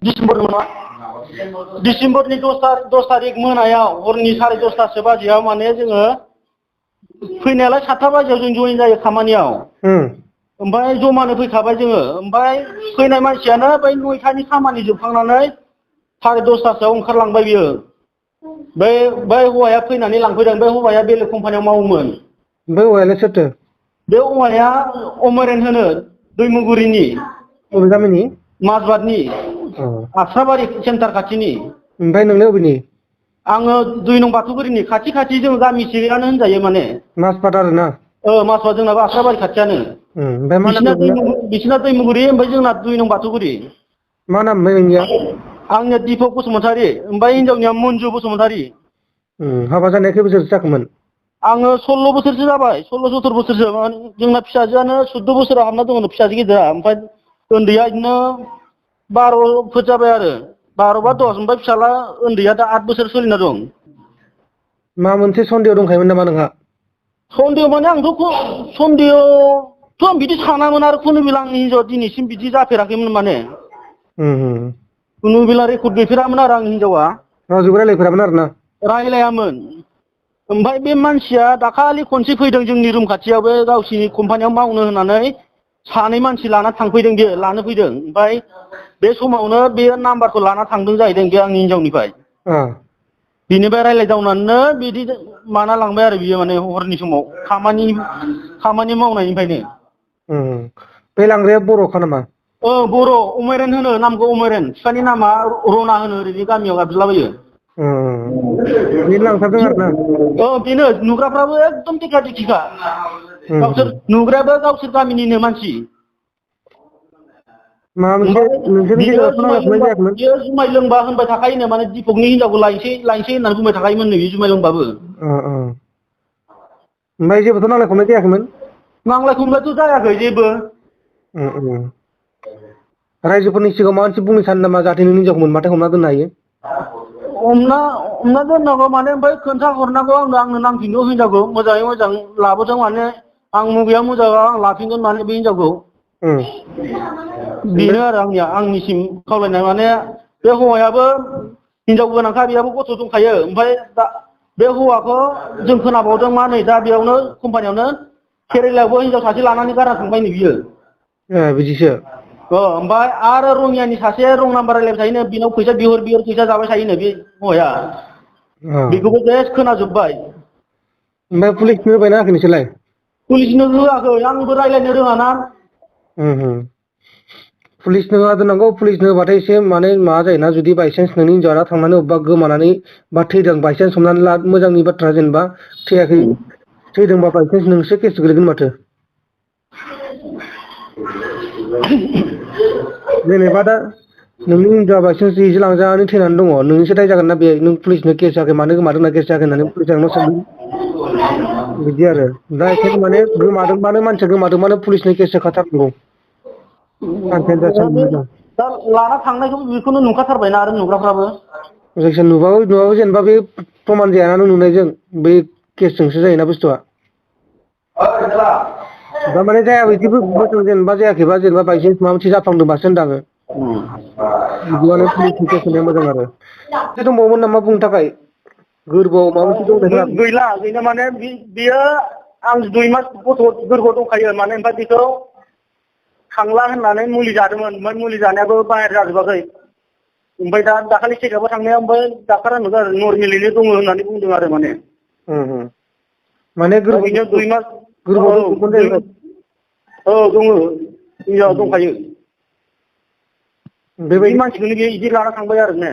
December नङा डिसेम्बरनि 10 तारिख मोनायाव हरनि 10:30 बाजियाव माने जोङो फैनायालाय 7 बाजियाव जों जइन जायो खामानियाव ओमफ्राय जमानो फैखाबाय जोङो ओमफ्राय फैनाय मानसियानो बै 9टानि खामानि जोबखांनानै 10:30 ओंखारलांबाय बियो बै हौवाया फैनानै लांफैदों बे हौवाया बेलेग कम्पानियाव मावोमोन बे हौवायालाय सोरथो बे हौवाया अमरेन होनो दैमुगुरिनि बबे गामिनि माजबादनि आस्राबारि सेन्टार खाथिनि ओमफ्राय नोंलाय अबेनि आङो 2 नं बाथौगुरिनि खाथि जों गामिसेयानो होनजायो माने माजबाद आरोना माजबाद जोंनाबो आस्राबारि खाथियानो ओमफ्राय मा नाम बिसिना दैमुगुरि ओमफ्राय जोंना 2 नं बाथौगुरि मा नाम ओमफ्राय नोंनिया आंनिया दिपक बसुमतारी ओमफ्राय हिनजावनिया मन्जु बसुमतारी हाबा जानाया खै बोसोरसो जाखोमोन आङो 16 बोसोरसो जाबाय 16-17 बोसोरसो जोंना फिसाजोआनो 14 बोसोराव हाबना दङ फिसाजो गिदिरा ओमफ्राय उन्दैया बिदिनो 12 जाबाय आरो 12 बा 10 ओमफ्राय फिसाला उन्दैया दा 8 बोसोर सोलिना दं मा मोनसे सन्देह दंखायोमोन नामा नोंहा सन्देह माने आंथ' सन्देहथ' आं बिदि सानामोन आरो खुनु बेला आंनि हिनजावा दिनैसिम बिदि जाफेराखैमोन माने खुनु बेला रेकर्ड गैफेरामोन आरो आंनि हिनजावा रावजोंबो रायलायफेरामोन आरोना रायलायामोन ओमफ्राय बे मानसिया दाखालि खनसे फैदों जोंनि रुम खाथियाव बे गावसिनि कम्पानियाव मावनो होननानै 2 मानसि लाना थांफैदों बे लानो फैदों ओमफ्राय बे समावनो बे नाम्बारखौ लाना थांदों जाहैदों बे आंनि हिनजावनिफ्राय बिनिफ्राय रायलायदावनानैनो बिदि माना लांबाय आरो बियो माने हरनि समाव खामानि मावनायनिफ्रायनो बे लांग्राया बर'खा नामा बर' अमेरेन होनो नामखौ अमेरेन बिफानि नामा रना होनो ओरैनि गामियाव गाबज्रिलाबायो बेनो लांथारदों आरोना बेनो नुग्राफ्राबो एकदम देखा देखिखा गावसोर नुग्रायाबो गावसोर गामिनिनो मानसि माबा मोनसे नोंसोरनि बियो गेजेराव नांलाय खमलाय जायाखैमोन जुमाय लोंबा होनबाय थाखायोनो माने दिपकनि हिनजावखौ लायनोसै होननानै बुंबाय थाखायोमोननो बे जुमाय लोंबाबो ओमफ्राय जेबोथ' नांलाय खमलाय जायाखैमोन नांलाय खमलायथ' जायाखै जेबो रायजोफोरनि सिगाङाव माबा मोनसे बुंनो सानो नामा जाहाथे नोंनि हिनजावखौ मोनबाथाय हमना दोननो हायो हमना दोननांगौ माने ओमफ्राय खोन्थाहरनांगौ आंनो नांफिनगौ हिनजावखौ मोजाङै मोजां लाबोथों माने आं मुगैया मुजाया आं लाफिनगोन माने बे हिनजावखौ बेनो आरो आंनिसिम खावलायनाय माने बे हौवायाबो हिनजाव गोनांखा बेयाबो गथ' दंखायो ओमफ्राय दा बे हौवाखौ जों खोनाबावदों मा नै दा बेयावनो कम्पानियावनो केरेलायावबो हिनजाव सासे लानानै गारा थांबायनो बियो बिदिसो ओमफ्राय आरो रङियानि सासे रं नाम्बार रायलायबाय थायोनो बिनाव फैसा बिहर फैसा जाबाय थायोनो बे हौवाया बेखौबो सेस खोनाजोब्बाय ओमफ्राय पुलिसनो होबायना होआखै नोंसोरलाय पुलिसनो होआखै आंबो रायलायनो रोङाना पुलिसनो होना दोननांगौ पुलिसनो होबाथाय एसे माने माबा जायोना जुदि बायसान्स नोंनि हिनजावा थांनानै अबेबा गोमानानै बा थैदों बायसान्स हमनानै ला मोजांनि बाथ्रा जेनेबा थैयाखै थैदोंबा बायसान्स नोंसो केस गोलैगोन माथो जेनेबा दा नोंनि हिनजावा बायसान्स इदि लांजानानै थैनानै दङ नोंनिसो दाय जागोन ना बे नों पुलिसनो केस होआखै मानो गोमादों होनना केस होआखै होननानै पुलिसा नोंनाव सोंगोन बिदि आरो दा बेखायनो माने गोमादोंबानो मानसिया गोमादोंबानो पुलिसनो केस होखाथारनांगौ सानसेयानो जा साननैयानो जा दा लाना थांनायखौ बेखौनो नुखाथारबायना आरो नुग्राफ्राबो जायखिया नुबाबो जेनेबा बे प्रमान जायाना नों नुनायजों बै केसजोंसो जायोना बुस्थुआ थारमाने जाया बिदिबो मोजां जेनेबा जायाखैबा जेनेबा बायसान्स माबा मोनसे जाफ्लांदोंबासो होनदों आङो बिदिबानो पुलिसनि केस होनाया मोजां आरो एसे दंबावोमोन नामा बुंनो थाखाय गोरबोआव माबा मोनसे दंनायफोरा गैला माने बियो आं 2 मास गथ' गोरबोआव दंखायो माने ओमफ्राय बेखौ थांला होननानै मुलि जादोंमोन ओमफ्राय मुलि जानायाबो बाहेर जाजोबाखै ओमफ्राय दा दाखालि चेकआपआव थांनायाव ओमफ्राय डाक्टारा नुदों आरो नर्मेलैनो दङ होननानै बुंदों आरो माने गोरबोआव 2 मास दंमोन जाहैबाय दङ हिनजावा दंखायो बेबायदि मानसिखौनो बिदि लाना थांबाय आरो ने